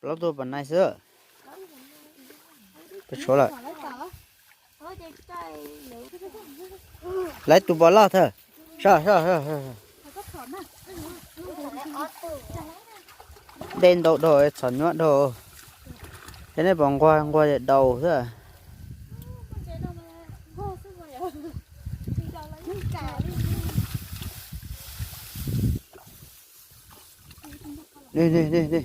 Plaub tug pas nais xwb. Tshuav lawm. Lawv tus pos loj thawj. Soj, soj, soj. Dej ntau dhau, txhom nyuaj dhau. Ces nej pom nquag nquag daus xwb. Ni ni ni ni.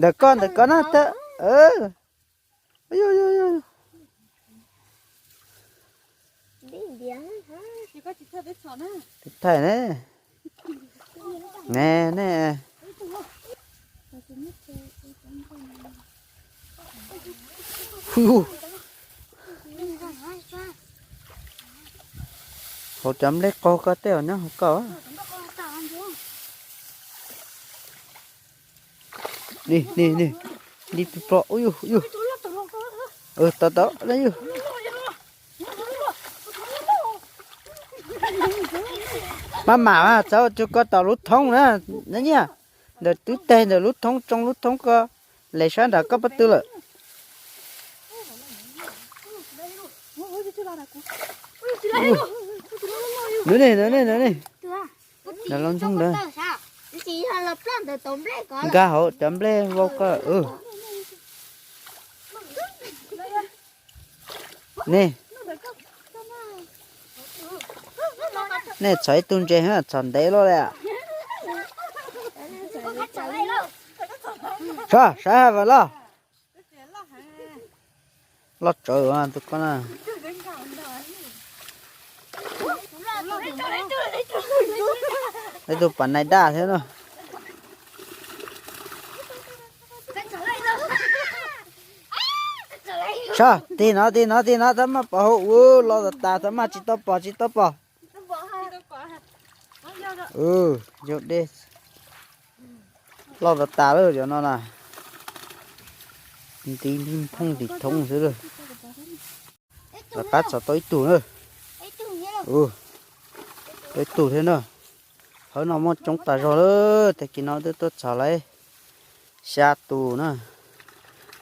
Ntawm koj, ntawm koj na. Thaij ne. Ne ne. Hauv cov nplej qaug koj tej os, nyob hauv koj. Ni ni ni. Li plo, ub yug yug. Tau tau. Maj mam mas txav ua rau koj tom lub thoob na, nyiaj. Ntawm twb teg ntawm lub thoob, tsoo lub thoob koj, les sab nram koj pob tw lawm. Nws ne, nws ne, nws ne. Nws los ntsoog ntawd. Nkag hauv cov nplej vau koj. Nej, nej txhom ib tug ntses, txhom ntev luaj li. Saib, saib has vas loj. Loj tsawv tus ko na. Ib tug pas nais daj thiab na. Saib, tig no, tig no, tig no, tab maj pov hauv ua loj tas tas, tab maj tsis tau pom, tsis tau pom. Yog dej loj tas tas lawm cov no na. Nti nti phooj nti thoob xwb lawm. Rov qab txhom tau ib tug na. Tau ib tug thiab na. Hawv no muaj coob tas zog lawm, tag kis no twb tuaj txhom lawm xya tus na.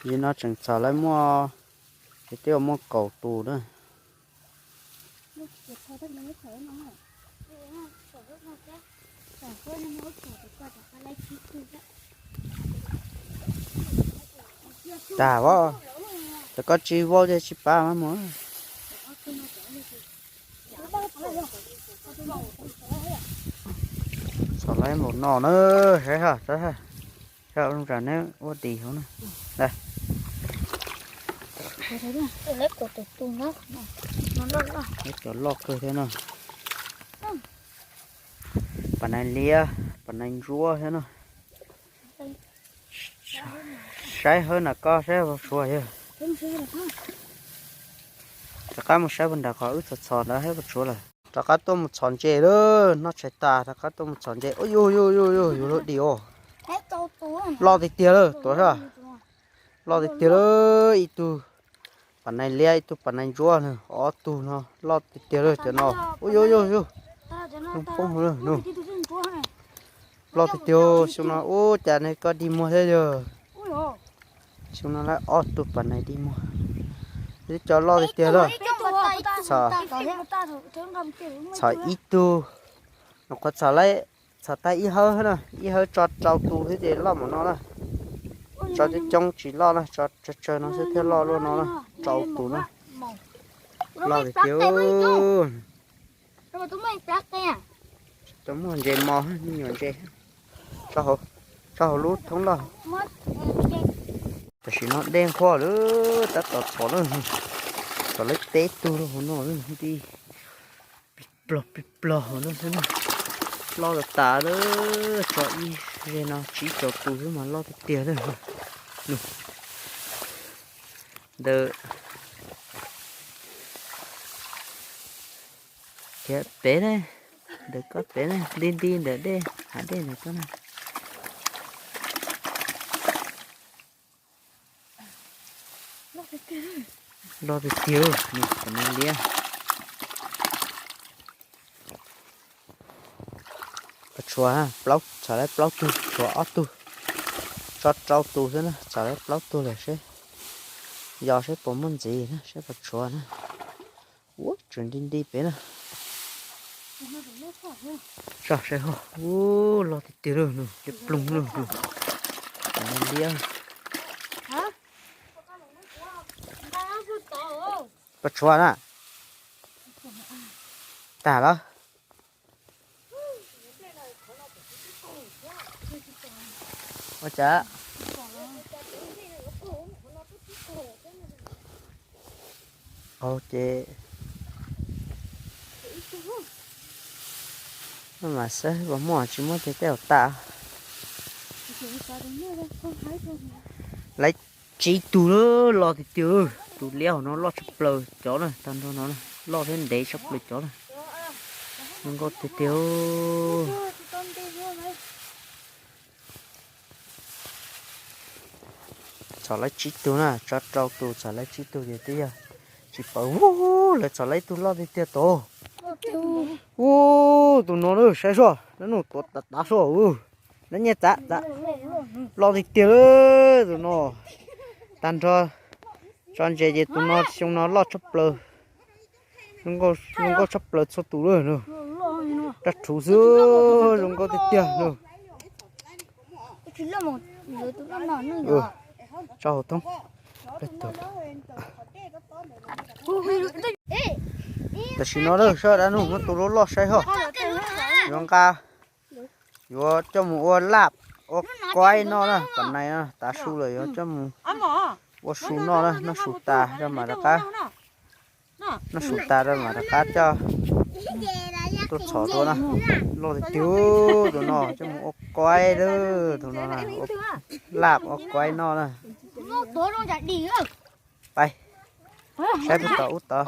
Yim no tseem txhom lawm muaj, ces twb muaj kaum tus na. Tag os, cov koj tsis vau ces tsis pav mas mus. Txhom lawm npaum no na, saib, saib, saib zoo tsam neb ua tis hauv na. Cov loj kawg thiab no. Pas nais liab, pas nais ntsuab thiab no. Saib hawb na koj, saib vau suav yog. Rov qab mus saib puag nram qhov wb txhom txhom ntawd saib puas tshuav lawm. Rov qab tuaj mus txhom ntses lawm, noj tshais tas rov qab tuaj mus txhom ntses. Ub yuj yuj yuj yuj, yuav luag dim os. Loj tiag tiag lawm, tuav saib. Loj tiag tiag lawm, ib tug pas nais liab, ib tug pas nais ntsuab na, ob tug no loj tiag tiag lawm cov no. Ub yuj yuj yuj, poob poob lawm no. Loj tiag tiag, xyoo no ub cas nej koj dig muag thiab yog. Xyoo no lawm ob tug pas nais dig muag. Twb cov loj tiag tiag lawm. Txhom ib tug, no qhuav txhom lawm, txhom tag ib hawb na, ib hawb tso rau tus thiab ces loj npaum no na. Tso coob coob tsis loj na, tso tsawg tsawg no xwb thiaj loj luaj no na, rau tus na. Loj tiag tiag. Tsis tau muaj ntses mos, me nyuam ntses tso hauv lub thoob loj. Tam sim no dej nqhuab lawm, tab tom txhom lawm. Txhom lawm peb tug rau hauv no, nti plig plog plig plog hauv no xwb na. Loj tas tas lawm, tso ib zeg no tsib caug tus xwb mas loj tiag tiag lawm. Ntawm thiab pem ne, ntawm koj pem ne, nti nti ntawm dej, hav dej ntawm koj na. Loj tiag tiag, nws liab. Pas tshuav, txhom lawv plaub tug, tshuav ob tug, tso rau tus xwb na, txhom lawv plaub tug lawm seb, yog seb puas muaj ntxiv na, seb puas tshuav na. Ua tseem nti nti pem na. Soj saib hov, ua loj tiag tiag lawm, liab ploog lawm. Liab. Pas tshuav na. Tag los. Ua cas? Au ces, no mas saib puas muaj, tsis muaj ces tej zaum tas. Lawv tsib tug loj tiag tiag, tus liab hauv no loj tshaj plaws cov na, tag nrho no loj thiab ntev tshaj plaws cov na. Zoo nkauj tiag tiag. Txhom lawv tsib tug na, tso rau tus txhom lawv tsib tug ces twb yog tsis paub. Ub, lawv txhom lawv ib tug loj tiag tiag tod. Ub, tus no na, saib soj, lawv nug tuav tav tav soj, lawv nyiaj txav txav. Loj tiag tiag tus no. Tag nrho tso ntses ces tus no xyoo no loj tshaj plaws. Zoo nkauj tshaj plaws txhua tus lawm no. Raj rhuv xwb, zoo nkauj tiag tiag no. Tso hauv thoob. Tam sim no na, sawv daws nug muab tus loj loj saib hov. Yuav nqa, yuav coj mus ua laj, ua qaib noj na, pam nais no tav su lawm yuav coj mus ua su noj na, noj su tas rau mam rov qab, noj su tas rau mam rov qab coj tuaj txhom dua na. Loj tiag tiag tus no, coj mus ua qaib lawm tus no na, ua laj ua qaib noj na. Pais saib puag tom ub tod.